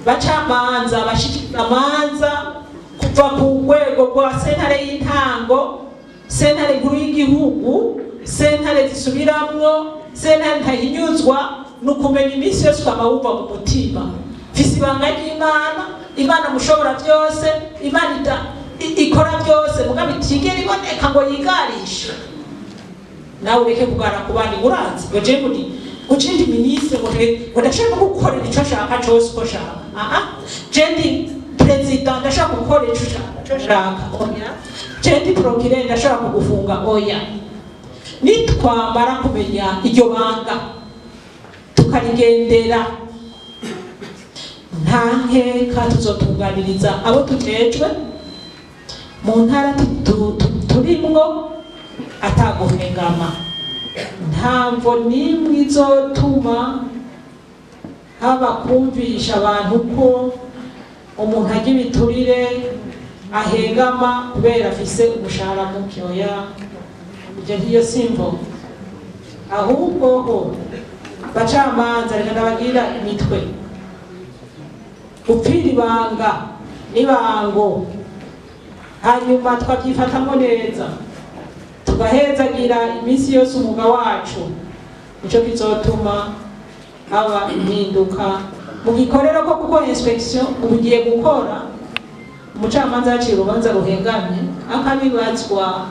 Bacamanza bashikirizamanza, kuva ku rwego rwa sentare y'intango, sentare nkuru y'igihugu, sentare zisubiramwo, sentare ntahinyuzwa, ni ukumenya iminsi yose ukaba wumva mu mutima: mfise ibanga ry'Imana, Imana mushobora byose, Imana ikora byose, mugabo itigera iboneka ngo yigarishe. Nawe ureke kugara ku bandi. Urazi ngo je muri ngo je ndi ministre, ngo ndashaka gukorera ico nshaka cose uko nshaka. Aha je ndi président, ndashaka gukora ico nshaka, ico nshaka. Oya. Je ndi procureur, ndashaka kugufunga. Oya. Nitwamara kumenya iryo banga, tukarigendera, nta nkeka tuzotunganiriza abo tujejwe mu ntara turimwo ataguhengama. Ntamvo n'imwe izotuma haba kumvisha abantu ko umuntu ajya ibiturire ahengama kubera afise umushahara muke. Oya, ibyo ntiyo simvo. Ahubwo ho, bacamanza, reka ndabagira imitwe: gupfira ibanga n'ibango, hanyuma tukabyifatamo neza, tugahezagira iminsi yose umwuga wacu, nico kizotuma haba impinduka mu gikorero ko, kuko inspection ubu igiye gukora, umucamanza yaciye urubanza ruhengamye akabibazwa.